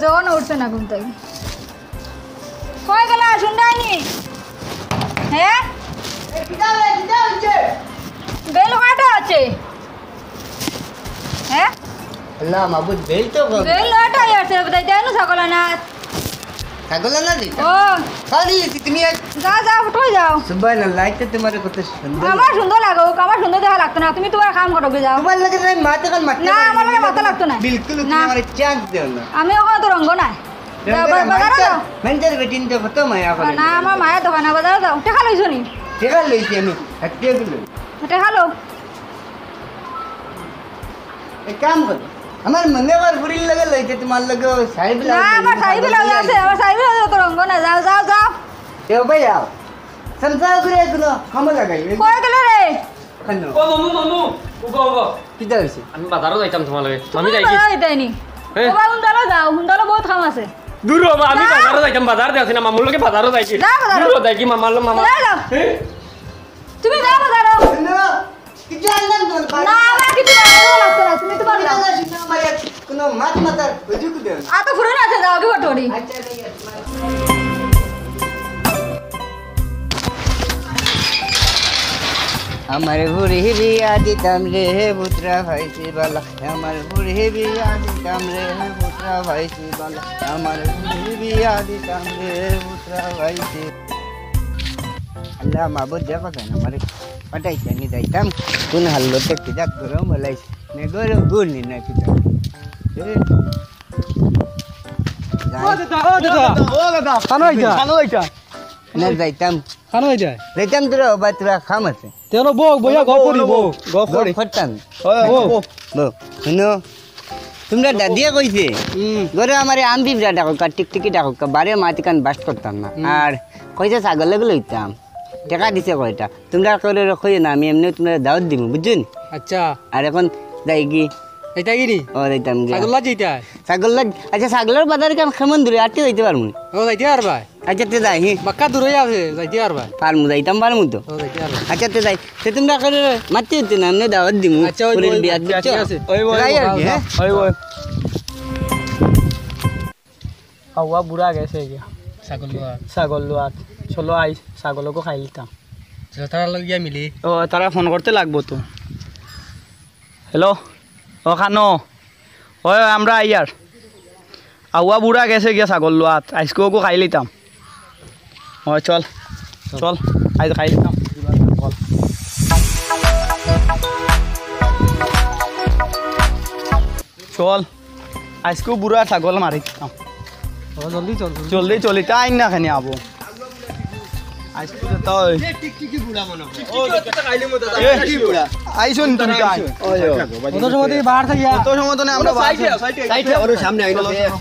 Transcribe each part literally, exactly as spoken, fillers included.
জগন উঠছে না ঘুম থাকি। কই গেলা, হুনরায়নি? হ্যাঁ? বেল কয়টা আছে? হ্যাঁ? আল্লাহ মাবুদ, বেল তো কম। বেল নয়টা আছে, বুঝাই দেয় না ছাগল আনার। ছাগল আনার দিতা? ও। খালি তুমি এক যাও, যাও, উঠো, যাও। সুবহানাল্লাহ, আইতে তোমার কত সুন্দর। আমার সুন্দর লাগে, ও আমার সুন্দর দেখা লাগতো না, তুমি তোমার কাম করো, যাও। তোমার লগে আমি মাথা কান মারতে না, পারি আমার লগে না। মাথা লাগতো না। বিলকুল তুমি না। আমার chance দেও না। আমি ওখানে তো রঙ্গ নাই। যাও, রঙ্গ বা-, না, বাজারো মাইনষের, যাও। মাইনষের বেটিন তো কত মায়া করে। না, আমার মায়া দোকানে বাজারো যাও। টেকা লইছো নি? টেকা লইছি আমি, ষাট টেকা লই। টেকা লও। এক কাম করো, আমার মনে কর ফুরির লগে লইতে তোমার লগে ও সাহেব না, লাগবে, আমার সাহেব লাগবে আছে, আমার সাহেব লাগবে তো রঙ্গ না, যাও, যাও, যাও। এ ভাই আও। সংসার করে কোনো হামলা লাগাই। কই গেল রে? কেন? ও মামু, মামু, উগো, উগো। কিতা হইছে? আমি বাজারো যাইতাম তোমার লগে। মামি তুমি যাই কি? বাজারো যাইতায় নি? হ্যাঁ। ও বা, হুন্দালো যাও, হুন্দালো বহুত কাম আছে। দূর হ বা, আমি যাও। বাজারো যাইতাম, বাজার দিয়া আছি না, মামুর লগে বাজারো যাই কি? যাও বাজারো। দূর হ, যাই কি মামার লো-, মামা? যাও, যাও। হ্যাঁ? তুমি যাও বাজারো। না, কিছু আনলাম না, বাজারো। না, আমার কিছু বাজারো লাগতো না, তুমি তোমার তুমি যাও। যাও, যাও, আমার এক কোনো মাত মাতার হুজুক দেও না। আ তো ফুরন আছে, যাও, কি বটরি। আচ্ছা, ঠিক আছে। আমার বুড়ি বিয়া দিতাম রে, পুত্রা পাইছি বালা। আমার বুড়ি বিয়া দিতাম রে, পুত্রা পাইছি বালা। আমার বুড়ি বিয়া দিতাম রে, পুত্রা পাইছি। আল্লাহ মাবুদ, দেখো কেন আমারে পাঠাইছে, আমি যাইতাম কোন হালতে, কি যাক গরম বলাইছে, নে গরম গুড় নি না কিতা। এ, ও দাদা, ও দাদা, ও দাদা, কানো আইতা? কানো আইতা? না, যাইতাম। কানো আইতা? যাইতাম তোরা, ও বা তোরা কাম আছে। তেনো বউ, বইয়া গপ করি, বউ। গপ করি। গপ করতাম। ওই, ওই, বউ। বউ। বউ, শুনো, তোমরা দাদিয়ে কইছে, হুম। ঘরে আমারে আম বিবরা ডাকো, কা টিকটিকি ডাকো, কা বারে মাটি কান বাস করতাম না। হুম। আর কইছে ছাগল এগুলো লইতাম। টেকা দিছে কয়টা। তোমরা করে কইও না, আমি এমনি তোমরা দাওয়াত দিমু, বুঝছো নি? আচ্ছা। আর এখন যাই কি? এটা কি নি? ও, যাইতাম গিয়া। ছাগল লাজ এটা? ছাগল লাজ, আচ্ছা, ছাগলর বাজার কান কেমন দূরে? আটটি যাইতে পারমু? ও, যাইতে পারবা? আচ্ছা, তে যাই, হি। বাক্কা দূরে আছে, যাইতে পারবা? পারমু, যাইতাম পারমু তো। ও, যাইতে পারবা। আচ্ছা, তে যাই। তে তোমরা করে মাতি হইতে না, এমনি দাওয়াত দিমু। আচ্ছা, ওই, ওই, ওই, বিয়ার আচ্ছা, দিচ্ছ? ঠিক আছে। ওই, ওই, যাই আর ওই, কি, হ্যাঁ? ওই, ওই। আউয়া বুড়া গেছে গিয়া। ছাগল লোয়া। ছাগল লোয়াত। চলো আই, ছাগলকো খাইলিতাম। চলো, তারা লগ গিয়া মিলি। ও, তারা ফোন করতে লাগবো তো। হ্যালো, ও খানো। ওই, ওই, আমরা আইয়ার। আউয়া বুড়া গেছে গিয়া ছাগল লোয়াত। আইজকু ওগু খাইলিতাম। ওই, চল। চল। আইজ খাইলিতাম। চল। চল, আইজকু বুড়া ছাগল মারি দিতাম। ও, জলদি চল, জলদি। জলদি চলি, তাই না খানি আবো। আইজকু তো তাই। এ, টিকটিকি বুড়া মনে হয়। টিকটিকি হচ্ছে তো খাইলে মতো এ, টিকটিকি বুড়া। আইসো নি তুমি তাই। ওই, ওই। কত সময় থেকে বার থাকি? কত সময় তো না আমরা বার থাকি। সাইডে, ওর সামনে আইলো। চলো, চলো।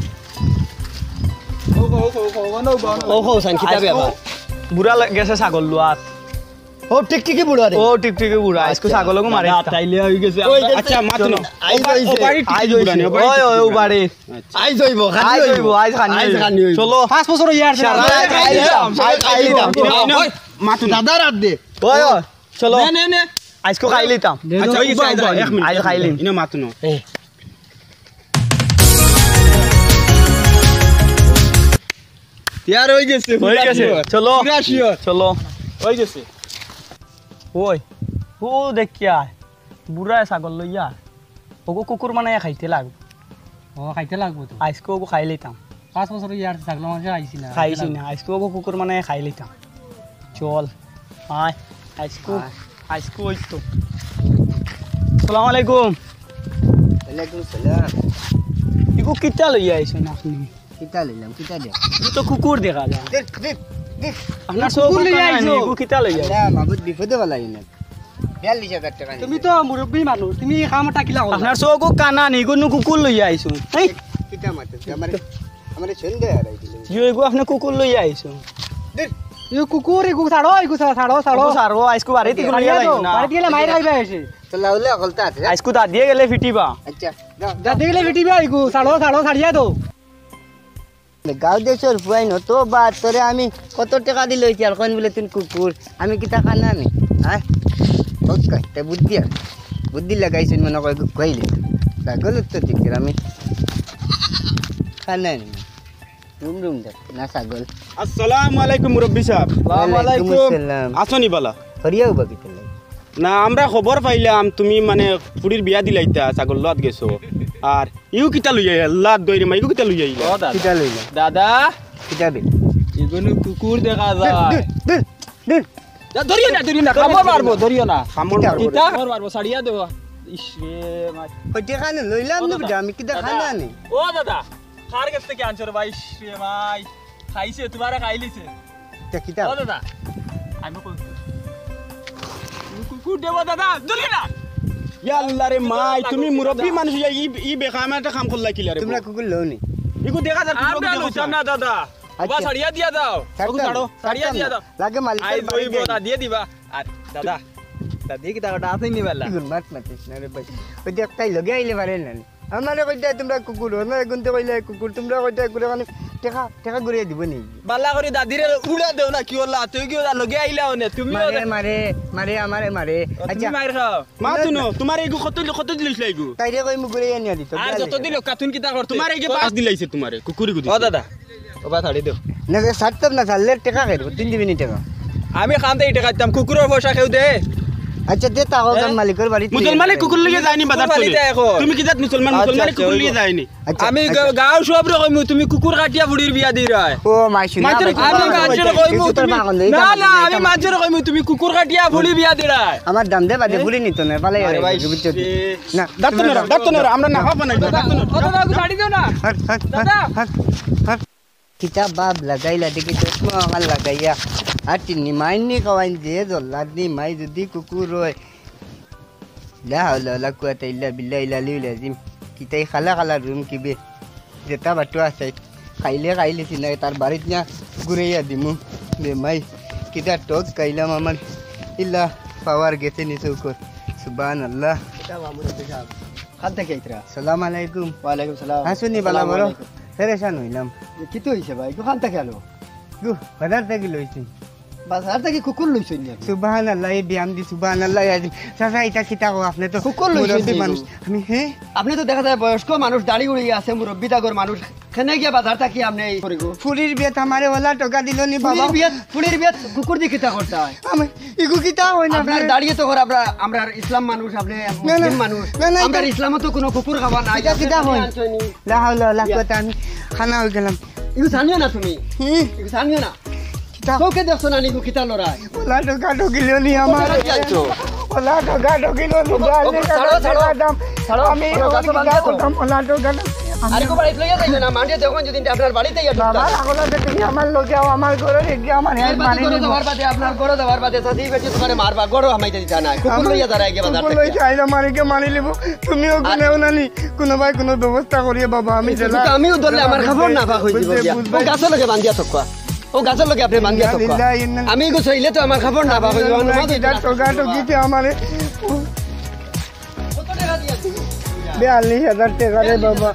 ও, ও, ও, ও, ও, ও, ও, ও, ও, সাইন কিতাবে আইজকু আবার। বুড়া লা-, গেছে ছাগল লোয়াত। ও টিকটিকি বুড়া রে। ও টিকটিকি বুড়া, আইজকু আচ্ছা। ছাগলকু মারি দাদা, দিতাম। তাইলে হই গেছে। ওই যে আচ্ছা, মাত না। আইজ অইছে। ওপারে টিকটিকি আইজ বুড়া অইছে। নি, ওপারে ওই, ওই, টিকটিকি ওই বুড়া। বাড়ি। আইজ অইবো, খালি আইজ অইবো। অইবো, আইজ খানি আইজ অইবো। খানি অইবো। চলো। পাঁচ বছর ইয়ার ছিল। আইজ খাইলিতাম, আইজ খাইলিতাম। ওই, ওই, মাতু দাদা রাত দে। ওই, ওই, চলো। নে, নে, নে। আইজকু খাইলিতাম। দে, আচ্ছা, দে, ওই গেছে, উবা, আইজ উবা, খাইলিম, এক মিনিট, আইজ এক মিনিট। খাইলিম। ইনো মাতু না। এ। ইয়ার হই গেছে, হই পুরা গেছে। Sure। চলো। পুরা sure। চলো। হই গেছে। ওই, ও দেখিয়া, বুড়া ছাগল লইয়া, ওগো কুকুর বানাইয়া খাইতে লাগবো। ও, খাইতে লাগবো তো। আইজকু ওগো খাইলিতাম। পাঁচ বছর ইয়ার ছাগল মাংস খাইছি না। খাইছি না, আইজকু ওগো কুকুর বানাইয়া খাইলিতাম। চল, আয়, আইজকু, আয়। আইজকু ওই তো। আসসালামু আলাইকুম। ওয়ালাইকুম সালাম। ইগু কিতা লইয়া আইছইন আপনি? কিতা লইলাম, কিতা দিয়া? ইগু তো কুকুর দেখা যায়। দেখ, দেখ, দেখ। আপনার চোখ কুকুর লইয়া কানা নি, আইছো। ইগু কিতা লইয়া আইছো? না, মাগুর বিপদে বালা ইনে। বিয়াল্লিশ হাজার টেকা তুমি নিছে। তো মুরব্বী মানুষ, তুমি এই কামটা কিলা করলা? আপনার চোখ কানা নি, ইগু নু কুকুর লইয়া আইছো। এই, কিতা মাতে? আমারে, আমারে সন্দেহ আর আইছিল। ইগু, ইগু আপনি কুকুর লইয়া আইছো। দেখ। ইগু কুকুর, ইগু ছাড়ো, ইগু ছাড়ো, ছাড়ো, ছাড়ো। ইগু ছাড়ো, আইজকু বাড়িত ইগু লইয়া যাইও না। বাড়িত গেলে মাইর খাইবা এসে। তো লাউলে অকলতা আছে। আইজকু দাদিয়ে গেলে ফিটিবা। আচ্ছা, যাও, যাও। দাদিয়ে গেলে ফিটিবা, ইগু ছাড়ো, ছাড়ো, ছাড়িয়া দেও। গাঁও দেশর ফুয়াইন অত বাদ তোরে আমি কত টেকা দিলে অইছে আর কইন বুলে তুই কুকুর, আমি কিতা কানা নি? হ্যাঁ? ওকে, তে বুদ্ধি আর। বুদ্ধি লাগাইছইন মনে কয় কইলে। ছাগল তো দেখি আমি। না, না, না। রুম রুম দেখ, না ছাগল। আসসালামু আলাইকুম মুরব্বি সাব। ওয়ালাইকুম আসসালাম। আছো নি বালা? হরিয়া উবা কিতা লাগে? না, আমরা খবর পাইলাম তুমি মানে ফুড়ির বিয়া দিলাইতা, ছাগল লওয়াত গেছো। আর ইউ কিতা লইয়া আইলা? আল্লাহ দইরে মা, ইগু কিতা লইয়া আইলা? ও দাদা। কিতা লইলা? দাদা। কিতা বে? ইগুনু কুকুর দেখা যায়। দে, দে, দে। না, ধরিও না, ধরিও না, কামড় মারবো, ধরিও না। কামড় মারবো। কিতা? কামড় মারবো, ছাড়িয়া দেবো। ইস রে, মা। ওই যেখানে লইলাম ও না দাদা। বেটা, আমি কিতা দাদা। খানা নি? ও দাদা, কার গেছ থাকি আনছো রে ভাই? ইস রে ভাই, খাইছে, তোমারে খাইলিছে। তে কিতা? ও দাদা, আমি কই, কু-, কুকুর দেবো দাদা, ধরিও না। ইয়া আল্লাহ রে মাই, তুমি মুরব্বি মানুষ, ইয়া, ই, ই বেকামে একটা কাম করলা কিলা রে? তোমরা কুকুর লও নি? ইগু দেখা যার কুকুর আমরা লইতাম না দাদা। আচ্ছা। বাবা, ছাড়িয়া দিয়া দাও। ছাড়তাম ছাড়ো। না, ছাড়িয়া ছাড়তাম দিয়া না। দাও। লাগে মালিকের আই বাড়ি দই যাই। বড়া দিয়ে দিবা। আর দাদা, দাদি কিতা ওটা আছে নি বালা? ইগুন মাত মাতিস না রে ভাই। ওই যে একটাই লগে আইলে পারে না নি। আমারে কইতে তোমরা কুকুর, আমারে গুনতে কইলে কুকুর, তোমরা কইতে কুকুর মানে টেকা, টেকা ঘুরিয়ে দিব নি? বালা করি দাদিরে উড়া দেও না, কি ওলা? তুই কি ওলা লগে আইলা ওনে? তুমি মারে, ওলা মারে, মারে, আমারে মারে। ও, তুমি আচ্ছা। মার খাও। মা তুনো, তোমার এগু কত, কত দিলিস এগু? তাইরে কই মুগুরে আনিয়া দিত। আর যত দিল কাতুন কিতা করতে? তোমার এগু পাঁচ দিলাইছে তোমারে, কুকুরি গুদি। ও দাদা, ও বা ছাড়ি দেও। না, যে ছাড়তাম না, ছাড়লে টেকা খাইব, তিন দিবি নি টেকা। আমি খান থেকে টেকা দিতাম, কুকুরের পয়সা কেউ দে? আচ্ছা, দে তা হোক, হ্যাঁ? মালিকের বাড়িত মুসলমানে কুকুর লইয়া যায়নি বাজার কুকুর বাড়িতে চলে। এখন। তুমি কি জাত মুসলমান? আচ্ছা, মুসলমানে আচ্ছা, কুকুর ওই লইয়া যায়নি। আচ্ছা, আমি আচ্ছা। গা-, গাঁও সবরে কইমু, তুমি কুকুর কাটিয়া ফুড়ির বিয়া দিরায়। ও, মাই শুনি, মাইতরে মাই কুকুর শুনি। আমি মাইতরে কইমু, কিছু তোর তুমি পাগল, এই না, পাগল, না, এই আমি পাগল। মাইতরে কইমু, তুমি কুকুর কাটিয়া ফুড়ি বিয়া দিরায়। আমার দাম দে বাদে, এ? ফুড়ি নিত না, পালাই আরে আরে, ভাই, বুঝছো? এ। না, দাঁত তো তুমি নেড়া, দাঁত তো নেড়া, আমরা না হবা না, দাঁত তো নেড়া। ও দাদা, ছাড়ি দেও না। হাট, হাট, হাট, দাদা। হাট, হাট। কিতা বাপ লাগাইলা দেখি চশমা আমার লাগাইয়া। আর টিনি মাইনি খাওয়াইন যে জল্লাদ নি মাই যদি কুকুর হয়। লা হাওলা ওয়ালা কুওয়াতা ইল্লা বিল্লাহিল আলিয়্যিল আযীম। কিতাই খালা খালা রুম কিবে। যেটা বাটু আছে। খাইলে খাইলে চিনাই তার বাড়িত না ঘুরাইয়া দিমু। বে মাই, কিতা টক খাইলাম আমার। ইল্লা পাওয়ার গেছে নি চৌকর। সুবহানাল্লাহ। কিতা মামুর সাহেব? খান থাকি আইতরা? সালাম আলাইকুম। ওয়ালাইকুম সালাম। হ্যাঁ, শুনি বালা আসসালামু বড়। আলাইকুম। পেরেশান হইলাম। এ, কিতা হইছে ভাই? ইগু খান থাকি আনো? ইগু, বাজার থাকি লইছি। বাজার থাকি কুকুর লইছইন নি আপনি? সুবহানাল্লাহ, এই ব্যায়াম দি সুবহানাল্লাহ, এই চাচা, এটা কিতা কও? আপনি তো কুকুর লইছইন মুরব্বী নি মানুষ। ইগু? আমি, হে? আপনি তো দেখা যায় বয়স্ক মানুষ, দাড়ি উড়ি আছে, মুরব্বী তাগর মানুষ। কেনে গিয়া বাজার থাকি আপনি এই করিগো? ফুড়ির বিয়াত আমারে ওলা টেকা দিল নি বাবা। ফুড়ির বিয়াত, ফুড়ির বিয়াত কুকুর দি কিতা করতা? আমি, ইগু কিতা হয় না আপনার? দাড়িয়ে তো কর, আমরা, আমরা ইসলাম মানুষ, আপনি না, না, মুসলিম মানুষ। না, না, আমরা এটা ইসলামও তো কোনো কুকুর খাওয়া নাই। এটা কিতা হয়? আনছইন নি? লা হাওলা ওয়ালা কুওয়াতা, আমি খানা হয়ে গেলাম। ইগু জানিও না তুমি? হুম। ইগু জানিও না? কিতা? চোখে দেখছো না নি ইগু কিতা লড়াই? ওলা টেকা টেকা দিল নি আমার। কোথা দিয়া আনছো? ওলা টেকা টেকা দিল নি, ও, ও, ছাড়ো, ছাড়ো, ছাড়ো, আমি ছাড়ো, ওলা গাছও টেকা বাদ দিয়া দাও। করতাম, ওলা টেকা টেকা। আরে, কো বাড়িত লইয়া যাইও না, মানষে দেখইন যদি আপনার বাড়িত আইয়া ঢুকতা। বাবা, আগলা যে তুমি আমার লগে আও, আমার ঘরে রেখে আমার এই হেড বাড়ি মারি ঘরে নিব। যাওয়ার বাদে, আপনার ঘরে যাওয়ার বাদে, চাচি বেটি তোমারে মারবা, ঘরে হামাইতে দিতা না। কুকুর আমি লইয়া যারা এগিয়ে বাজার কুকুর লই থাকি। যাইলাম, মারিকে মারি নিব। তুমিও আর কোনেও নানি, কোনো ভাই কোনো ব্যবস্থা করিয়ে বাবা, আমি এই যে গেলাম। আমিও ধরলে আমার খবর না পাক হইব বুঝতে, গিয়া। বুঝতে। ও গাছর লগে বান্ধিয়া থক্কা। ও গাছর লগে আপনি বান্ধিয়া ইন্না থক্কা। লিল্লাহি ইন্না আমি গোছাইলে তো আমার খবর না পাক হইব। ইন্না লিল্লাহি ইন্না ইলাইহি রাজিউন। আমারে বিয়াল্লিশ হাজার টেকা রে বাবা।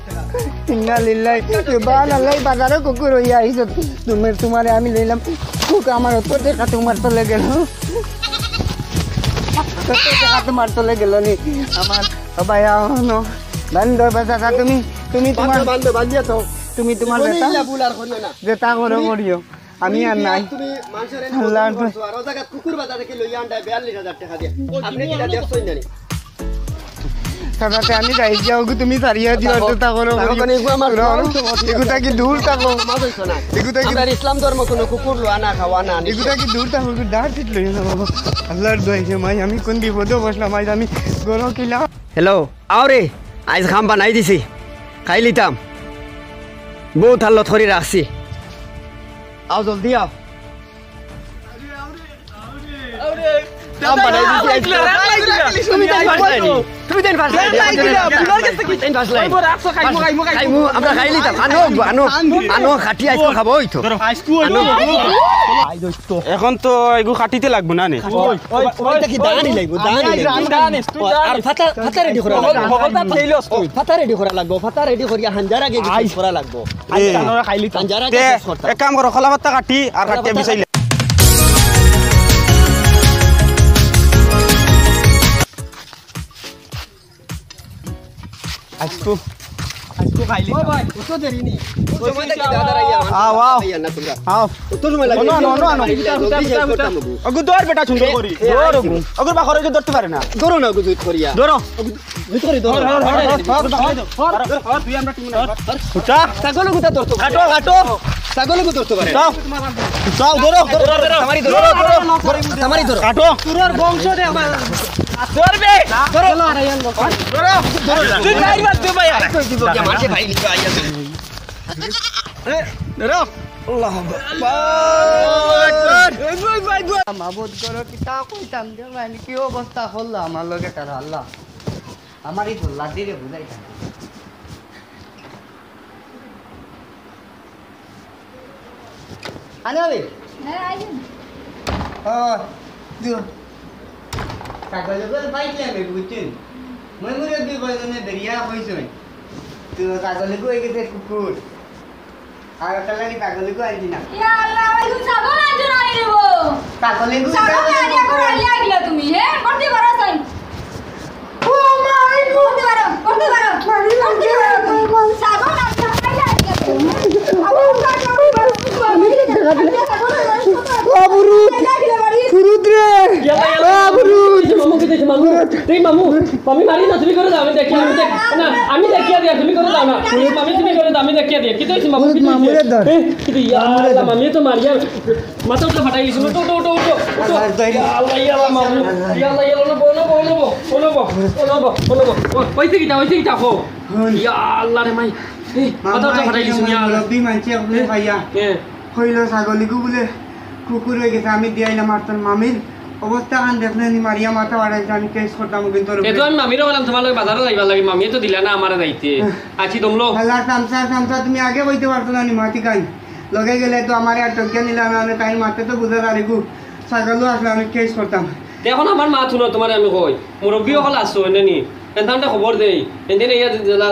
ইন্না লিল্লাহি। সুবহানাল্লাহ, বাজারো কুকুর হইয়া আইছো। তুমি, তোমারে আমি লইলাম। কুকুর আমার অত টেকা তোমার তলে গেল। অত টেকা তোমার তলে গেল নি। আমার, ও ভাই, আও, নো। বান্ধো, বাস, আচ্ছা, তুমি, তুমি তোমার বান্ধো, বান্ধো, বান্ধিয়া তো। তুমি তোমার জীবনে বেটা। ইলা ভুল আর করিও না। যেটা করো তুমি করিও। আমি আর নাই। তুমি মানুষের এনে আল্লাহ বদনাম করছো, আর ও জায়গাত কুকুর বাজার থাকি লইয়া আনতায় বিয়াল্লিশ হাজার টেকা দিয়া। আপনি কিতা দেখছইন জানি? তাতে আমি যাই গিয়া, ওগু তুমি সারিয়া দিও, আচ্ছা, একটু তা করো, তাহলে করি। এগু আমার ওরা ঘর, এগু থাকি দূর থাকো। সমাজ হইতো না। এগু থাকি আমরা ইসলাম ধর্ম কোনো কুকুর লওয়া না, খাওয়া না, নিষেধ। এগু থাকি দূর থাকো, এগু ডাক দিত লইও না বাবা। আল্লাহর দোয়াই যে মাই, আমি কোন বিপদে বসলাম, আজ আমি গরম কিলা। হ্যালো, আও রে, আইজ খাম বানাই দিছি, খাই লিতাম। বউত হাল্লত করি রাখছি। আও, জলদি আও। খাম বানাই দিছি আইজ। তুমি তাই পারলাই নি? তুমি তাই পারলাই নি? তুমি তাই পারলাই নি? খাইমু, আমরা খাই লিতাম। আনো, আনো, আনো, খাটি আইজ খাবো, ওই তো। আনো। এখন তো এগু খাটিতে লাগবো না নি? ওই, ওই, ওই, ওইটা কি দাঁড়ি লাগবো? দাঁড়ি লাগবো। দাঁড়ি, তুই দাঁড়ি। আর ফাতা, ফাতা রেডি করা লাগবো। বগলটা ফেইলস তুই। ফাতা রেডি করা লাগবো। ফাতা রেডি করিয়া হাঞ্জার আগে কিছু করা লাগবো। এ। হাঞ্জার আগে তে, কিছু করতাম। এক কাম করো, খোলা ফাতা কাটি আর কাটিয়া বিছাইলে। আইজকু, ও ভাই, অত দেরি নি। আও, আও। আইয়া না তোমরা। আও। অত সময় লাগে। অনো, অনো, অনো, অনো। জলদি শেষ করতাম অগু। অগু ধর বেটা সুন্দর করি। এ, এ, ধর আইছি। অগু। অগুর বা খরচ ধরতে পারে না। ধরো না অগু জুত করিয়া। ধরো। অগু জুত করি ধরো। ধর, ধর, ধর, ধর, ধর, ধর, ধর, ধর, ধর, ধর, ধর, ধর, তুই আমরা টিমে না। ধর, ধর। উঠা। ছাগল অগু তা ধরতো পারে। কাটো, কাটো। ছাগল অগু ধরতো পারে। যাও। যাও, ধরো। ধরো, ধরো। আমারই ধরো। ধরো, ধরো। আমারই ধরো। কাটো। তোর বংশ দে আমার। ধরবে। ধরো। ধরো। ধরো। তুই যাই বাদ দে ভাই। কই দিব কে মারছে ভাই নিচে আইয়া। এ, ধরো। আল্লাহু আকবার। এই ভাই, ভাই, ভাই। মাবুদ করো, কিতা কইতাম যে, মানে, কি অবস্থা করলা আমার লগে তারা, আল্লাহ। আমারই তো লাদিরে বুঝাইতাম। আনে হবে? হ্যাঁ, আইবেন। ও, দিও। ছাগল গল পাইছিলাম, বুঝছেন? মই মুরব্বি কয়জনে বেরিয়া কইছইন। তো ছাগল গু হয়ে গেছে কুকুর। আর একটা লাগে ছাগল গু আনছি না। ইয়া আল্লাহ, ভাই, তুমি ছাগল আনছো না রে গো? ছাগল গু ছাগল আনিয়া করে আলিয়া গেলা তুমি, হ্যাঁ? ভর্তি করো সাইন। ও মাই গড। করতে পারো, করতে পারো। মারি করতে পারো তুমি। লাগে। ছাগল আর ছাগল আর কি আছে? আবু, ও বুরুত। বুরুত রে। ইয়াল্লা, ইয়াল্লা। ও বুরুত। মামু, কি দেখি, মামু? এই মামু, মামি মারি না, তুমি করে দাও, আমি দেখি, আমি দেখি। না, আমি দেখি আর তুমি করে দাও না। মামি, তুমি করে দাও, আমি দেখি আর। কি তো হইছে, মামু, বুরুত কি তো হইছে? মামুরে ধর। এ, কি তো, ইয়া আল্লাহ, মামি তো মারিয়া। মাথা উঠে ফাটাই গেছিল। উঠো, উঠো, উঠো, উঠো, উঠো। আল্লাহ, দয়া। ইয়া আল্লাহ, ইয়া আল্লাহ, মামু। ইয়া আল্লাহ, ইয়া আল্লাহ, বলো, বলো, বলো, বলো, বলো, বলো, বলো। ও, হইছে কিতা, হইছে কিতা, কও। হুন। ইয়া আল্লাহ রে মাই। এই, মামা, মাথা উঠে ফাটাই গেছিল, ইয়া আল্লাহ। মুরব্বি মানছে আপনি এ, ভাইয়া। এ। কইলো ছাগলিগু বুলে কুকুর হয়ে গেছে, আমি দিয়াইলাম আর তোর মামির অবস্থা খান দেখলে নি মারিয়া মাথা ফাটাইছে, আমি কেস করতাম কিন্তু এ তো আমি মামিরে বললাম, তোমার লগে বাজারো যাইবার লাগি, মামিয়ে তো দিলা না আমারে যাইতে। হ্যাঁ। আছি দমলো। আল্লাহ, তামসা, তামসা, তুমি আগে কইতে পারতো না নি মাতি কাই। লগে গেলে তো আমারে আর টকিয়া নিলা না, আমি তাই মাতে তো বুঝা দাঁড়িগু। ছাগলও আসলে আমি কেস করতাম। তে এখন আমার মাত হুনো, তোমারে আমি কই, মুরব্বি অকল আছো, এনে নি? এনতানতে খবর দেই, এনদিন ইয়া যেলা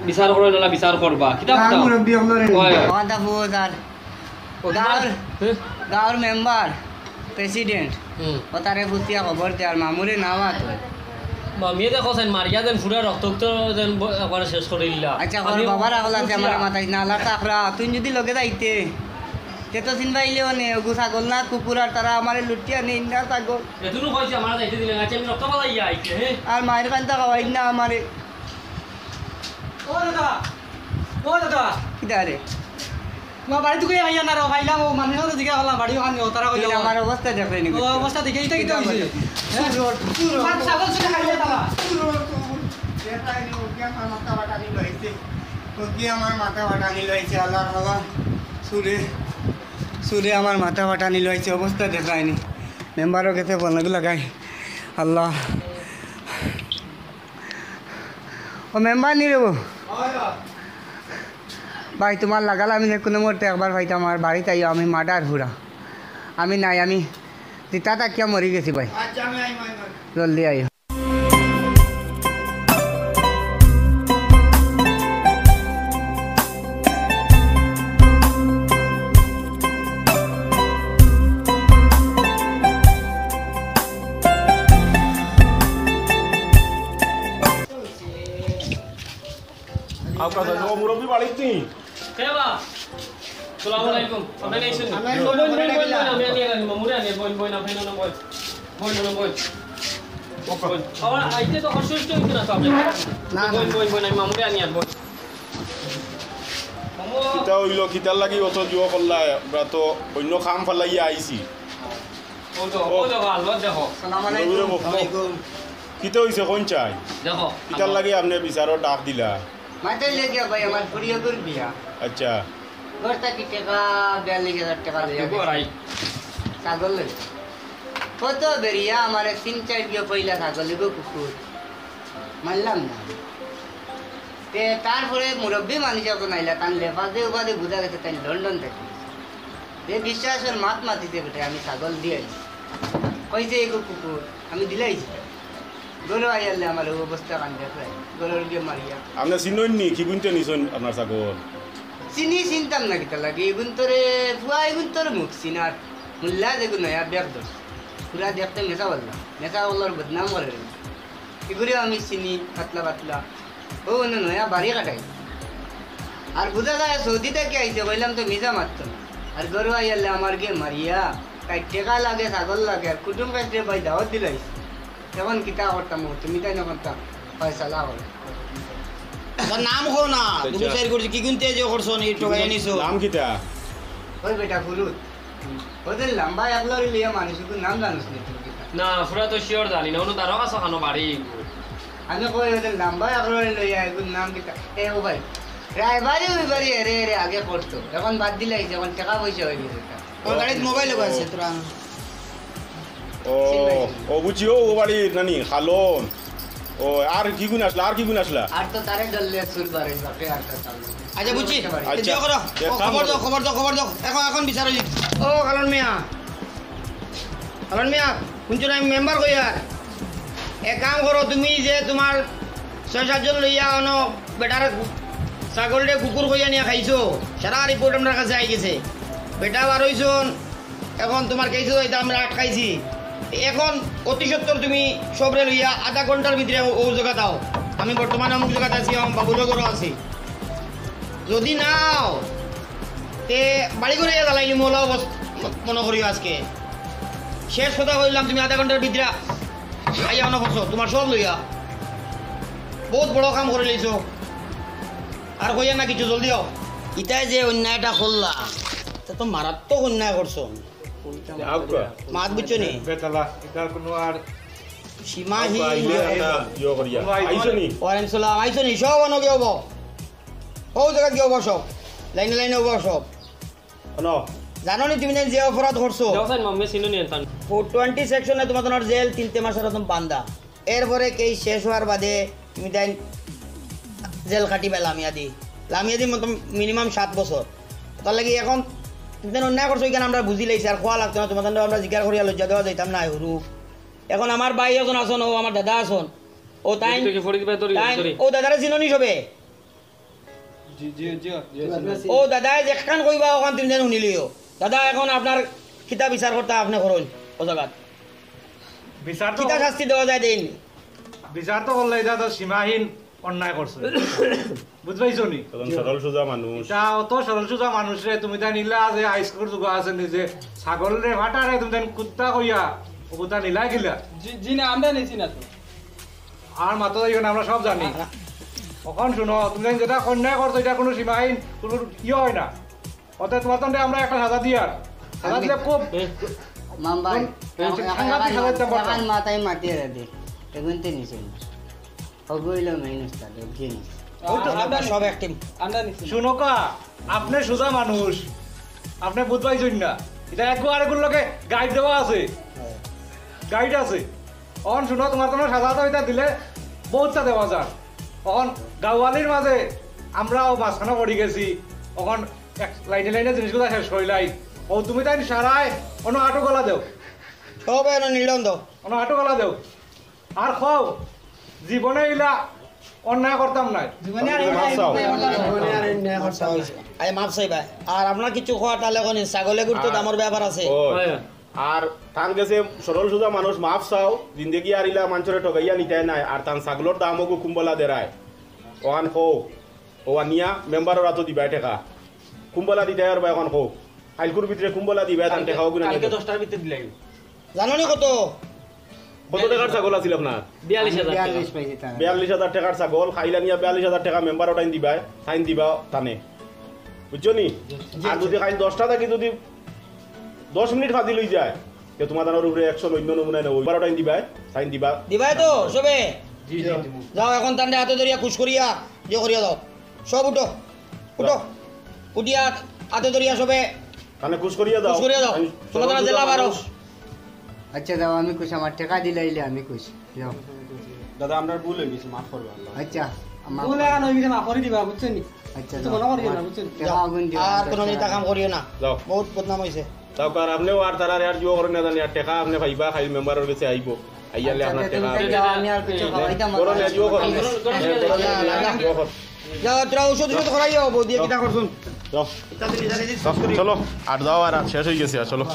বিচার করো, যেলা বিচার করবা। কিতা না, কথা? মুরব্বি অকলরে নি। হয়, হয়। আমার দা ফুজ আর ও গাঁওর, হ্যাঁ? গাঁওর মেম্বার, প্রেসিডেন্ট, হুম। ও তারে ফুতিয়া খবর দে আর মামুরে না মাত। মামিয়ে দেখো সেন মারিয়া দেন পুরা রক্ত রক্ত দেন ব-, একবারে শেষ করে দিলা। আচ্ছা, আমার আমি বাবার আগল আছে, ফুতিয়া। আমার মাথায় না, আল্লাহ তাকরা, তুই যদি লগে যাইতে, তে তো চিনবাইলে অনে, ওগু ছাগল না, কুকুর আর তারা আমারে লুটিয়া নেই না ছাগল। এতটুকু কইছি, আমার যাইতে দিলে না, আচ্ছা, আমি রক্ত ফালাইয়া আইতে, হ্যাঁ? আর মায়ের কান্তা খাওয়াই না আমারে। ও দাদা, ও দাদা। কিতা রে? মা বাড়ি থেকে আইয়া না রে, ভাইলাম, ও মানুষের তো জিজ্ঞাসা করলাম, বাড়ি ওখানে, ও তারা তুই কইলো। আমার অবস্থা দেখলে নি ও করতে। অবস্থা দেখে, এটা কিতা কিতা হইছে? হইছে? হ্যাঁ? চুর, চুর, মাছ ছাগল চুর খাইলে তারা। চুর, চুর। এটা আইনি, ওকে আমার মাথা ফাটানি লইছে। ওকে আমার মাথা ফাটানি লইছে, আল্লাহ, আল্লাহ। চুরে, চুরে আমার মাথা ফাটানি লইছে, অবস্থা দেখায়নি। মেম্বারও গেছে ফোন লাগাই। আল্লাহ। ও মেম্বার নি রে গো? ভাই, তোমার লাগাল আমি যে কোনো মুহূর্তে একবার পাইতাম, আমার বাড়িত আইও, আমি মার্ডার পুরা। আমি নাই, আমি জিতা থাকিয়া মরি গেছি ভাই। আচ্ছা, আমি আইমু, আইমু। জলদি আইও। আপনার জন্য মুরব্বী বাড়িতে। কে বা? সালাম আলাইকুম। আপনি আইছেন? আমি বইন, বইন, বইন, বইন, আমি আনি আর আনি, মামুরে আনি, বইন, বইন, আপনি নন, বইন। বইন, নন, বইন। বইন। আবার আইতে তো কষ্ট হইছে না তো আপনি? না, না। বইন, বইন, বইন, আমি মামুরে আনি আর বইন। মামু। কিতা হইল, কিতার লাগি অত জুয়া করলা? আমরা তো অন্য কাম ফালাইয়া আইছি। ও তো, ও দেখো, আল্লাহ দেখো। সালাম আলাইকুম। ওয়ালাইকুম। কিতা হইছে কোন চাই? দেখো, কিতার লাগি আপনি বিচারর ডাক দিলা? মাতাইলে গিয়া ভাই, আমার ফুরিয়গুর বিয়া। আচ্ছা। ঘর থাকি টেকা বিয়াল্লিশ হাজার টেকা লইয়া গেছে। ছাগল লইয়া। কত বেরিয়া আমারে চিন চাই দিও কইলা ছাগল ইগো কুকুর। মানলাম না। তে তারপরে মুরব্বী মানুষ যখন আইলা, তান লেফাজে উবাদে বুঝা গেছে তাই লন্ডন থাকি। যে বিশ্বাসর মাত মাতিছে বেটা, আমি ছাগল দিয়ে আইছি। কইছে এগো কুকুর, আমি দিলাইছি। গরু আইয়ালে আমার অবস্থা কান দেখলাই, গরুর গিয়ে মারিয়া। আপনি চিনইন নি? কি গুনতে নিছইন আপনার ছাগল? চিনি চিনতাম না কিতা লাগে, এগুন তোরে, ফুয়া এগুন তোরে মুখ চিনার। মুল্লা যেগু নয়া ব্যাগ ধর। পুরা দেখতে মেসা বললাম, মেসা বললার বদনাম করে। এগুরে আমি চিনি, পাতলা পাতলা। ও, অন্য নয়া বাড়ি কাটাই। আর বুঝা যায় সৌদি থাকি আইছে, কইলাম তো মিছা মাততো না। আর ঘরো আইয়ারলে আমার গে মারিয়া, তাই টেকা লাগে, ছাগল লাগে, আর কুটুম কাইন্তে ভাই দাওয়াত দিলাইছে। এখন কিতা করতাম, তুমি তাই না করতাম, ফয়সালা করো। তোর নাম কও না, আচ্ছা। তুমি চাইর করছি, কি গুনতে যে করছো, নি ঠগাই আনিছো। নাম কিতা? ওই বেটা ফুরুত। ওদের লম্বা এক লরি লইয়া মানুষ, ওদের নাম জানোস নি তুই কিতা? না, পুরা তো sure জানি না, অনু তারও কাছে খানো বাড়ি। আমি কই ওদের লম্বা এক লরি লইয়া, এগুর নাম কিতা? এ ও ভাই, রায়বাড়ি ওই বাড়ি এরে এরে আগে করতো, এখন বাদ দিলাইছে, এখন টেকা পয়সা হয়ে গেছে তার। ওর গাড়িত মোবাইল আছে তোরা। ও, ও বুঝছি, ও, ও বাড়ির নানি, খালন। ও, আর কি গুণ আসলা, আর কি গুণ আসলা? আর তো তারে ডললে সুর বাড়ে, বাপরে আর তার চাল নেই। আচ্ছা, বুঝছি। আচ্ছা। দিও করো। ও, খবর দাও, খবর দাও, খবর দাও। এখন, এখন বিচার হইলি। ও, খালন মিয়া। খালন মিয়া, শুনছো না, আমি মেম্বার কই আর? এক কাম করো, তুমি যে তোমার ছয় সাতজন লইয়া অনো বেটার ছাগলরে কুকুর কইয়া নিয়া খাইছো, সারা রিপোর্ট আমরার কাছে আই গেছে। বেটা বার হইছন, এখন তোমার কেসে যাইতে আমরা আটকাইছি। এখন অতি সত্বর তুমি সবরে লইয়া আধা ঘন্টার ভিতরে ও, ও জায়গা দাও। আমি বর্তমানে অমুক জায়গাতে আছি, আমার বাবুর ঘরও আছি। যদি না আও, তে বাড়ি ঘরে জ্বালাইলি মোলা অবস্থা মনে করিও আজকে। শেষ কথা কইলাম, তুমি আধা ঘন্টার ভিতরে আইয়া অনো বসো, তোমার সব লইয়া। বহুত বড় কাম করে লইছো। আর কইয়া না কিছু, জলদি আও। ইতায় যে অন্যায়টা করলা, তা তো মারাত্মক অন্যায় করছো। আউক্কা। মাত বুঝছো নি? বেতালা, ইতার কোনো আর সীমাহীন। আউক্কা, ইয়ে, ইয়ে করিয়া। আইছো নি? ওয়ালাইকুম সালাম, আইছো নি? সব অনো গিয়া হবো। ও জায়গা গিয়া হবো সব। লাইনে লাইনে হবো সব। অনো। জানো নি তুমি যে অপরাধ করছো? যাও স্যার, মাম্মে চিনো নি এনতান। ফোর টোয়েন্টি সেকশনে তোমার, তোমার জেল তিনটে মাসের মতন বান্দা। এরপরে কেস শেষ হওয়ার বাদে তুমি তাই জেল খাটিবা লামিয়া দি। লামিয়া দি মতন মিনিমাম সাত বছর। তার লাগি এখন তুমি তাই অন্যায় করছো, এখানে আমরা বুঝি লাইছি, আর খোয়া লাগতো না, তোমার তানরে আমরা জিকার করিয়া লজ্জা দেওয়া যাইতাম না, হুরু। এখন আমার ভাই এখন আছন, ও আমার দাদা আছন, ও তাই, দেখি, দেখি, ফরিদ ভাই, ধরি, তাই, ধরি। ও দাদারে চিনো নি সবে? জি, জি, জি, জি, জি। ও দাদায় যেখান কইবা, ওখান তুমি যেন শুনিলিও। দাদা, এখন আপনার কিতা বিচার করতা, আপনে করইন, ও জাগাত। বিচার তো কিতা শাস্তি দেওয়া যায়, দেইন। বিচার তো করলে এটা তো সীমাহীন অন্যায় করছে। বুঝ পাইছো নি? একজন সরল সোজা মানুষ। এটা অত সরল সোজা মানুষ রে, তুমি তাই নিলা যে হাই স্কুল যুগ আছে নিজে, ছাগল রে, ফাটা রে, তুমি তাই কুত্তা কইয়া, ও কুত্তা নিলা গিলা। জি, জি না, আমরা নিছি না তো। আর মাত্র ইয়ে না, আমরা সব জানি। এখন শুনো, তুমি যেটা অন্যায় করছো, এটা কোনো সীমাহীন, কোনো ইয়ে হয় না। অতএব তোমার তন্ডে আমরা একটা সাজা দিয়ার। সাজা দিলে খুব মামবাই, সাংঘাতিক সাজা দিতাম পারতাম। এখন মাথায় মাতিয়ে রে দে। এগুনতে নিছে। হগইল মেইন উস্তাদ, বুঝছি না। ওই তো আমরা সব এক টিম। আমরা নিছি। শুনো কা, আপনি সোজা মানুষ, আপনি বুঝ পাইছেন না। এটা একগু আরেকগুর লগে গাইড দেওয়া আছে, গাইড আছে। অখন শুনো, তোমার তোমার সাজা তো এটা দিলে বহুতটা দেওয়া যার। অখন গাওয়ালির মাঝে আমরাও মাঝখানে পড়ি গেছি। অখন এক লাইনে লাইনে জিনিসগুলা শেষ করিলাই। ও তুমি তাই সারায় অনো আটো গলা দেও। সবে এনে নিলন দাও। অনো আটো গলা দেও। আর কও, জীবনে ইলা অন্যায় করতাম নায়। জীবনে আর মাফ চাও। জীবনে আর অন্যায় করতাম নায়। আরে মাফ চাইবা। আর আপনার কিছু খোয়া টালে কোন ছাগলে গুড়তো আর দামর ব্যাপার আছে। ওই। হয়। আর তান গেছে সরল সোজা মানুষ, মাফ চাও, জিন্দেগি আর ইলা মানষরে ঠগাইয়া নিতায় নায়, আর তান ছাগলর দাম ওগু কুম্বলা দেরায়। ওখান কও, ও আনিয়া মেম্বারর আতো দিবায় টেকা। কুম্বলা দিতায় আর বা এখন কও। আইলকুর ভিতরে কুম্বলা দিবায়, তান টেকা ওগু আনিয়া কালকে দশটার ভিতরে দিলাই। জানো নি কত? কত টেকার ছাগল আছিল আপনার? বিয়াল্লিশ হাজার টেকা। বিয়াল্লিশ পাইছে তারা। বিয়াল্লিশ হাজার টেকার ছাগল, খাইলা নিয়া বিয়াল্লিশ হাজার টেকা মেম্বার ওটাইন দিবায়, তাইন দিবা তানে। বুঝছো নি? জি, আর জি। যদি খাইল দশটা থাকি যদি দশ মিনিট ফাজিল হই যায়, তে তোমার তানোর উপরে একশো অন্য নমুনায় নেবো। মেম্বার ওটাইন দিবায়, তাইন দিবা। দিবায় তো, সবে? জি, জি, দিমু। যাও, এখন তানরে আতো ধরিয়া খুশ করিয়া, ইয়ে করিয়া দাও। সব উঠো, উঠো। উঠিয়া আতো ধরিয়া সবে তানে খুশ করিয়া দাও। খুশ করিয়া দাও। আমি তোমরা তারা জেলা বারো। আচ্ছা, দাও, আমি খুশ, আমার টেকা দিলাইলে আমি খুশ। যাও। দাদা, আমরার ভুল হয়ে গেছে, মাফ করবা আল্লাহ। আচ্ছা, আমার ভুল এখন হয়ে গেছে, মাফ করে দিবা, বুঝছো নি? আচ্ছা, কিছু দাও, মনে করিও না, আমার বুঝছো নি? টেকা আগুন দিও, আর আচ্ছা, কোনো আচ্ছা। নেতা কাম করিও না। যাও। বহুত বদনাম হইছে। যাও, কার আপনেও আর তারারে আর জুয়া করে না জানি, আর টেকা আপনে পাইবা, খাইল মেম্বারর গেছে আইবো। আইয়ালে আচ্ছা, আপনার টেকা। তুমি যাও, আমি আর কিছু খাওয়াইতাম না। করো না, জুয়া করো। করো না, জুয়া করো। যাও, তোরা ঔষধ ঔষধ করাইও, বৌদি, কিতা করছুন? যাও। চলো, আর যাও, আর রাত শেষ হয়ে গেছে, আর চলো।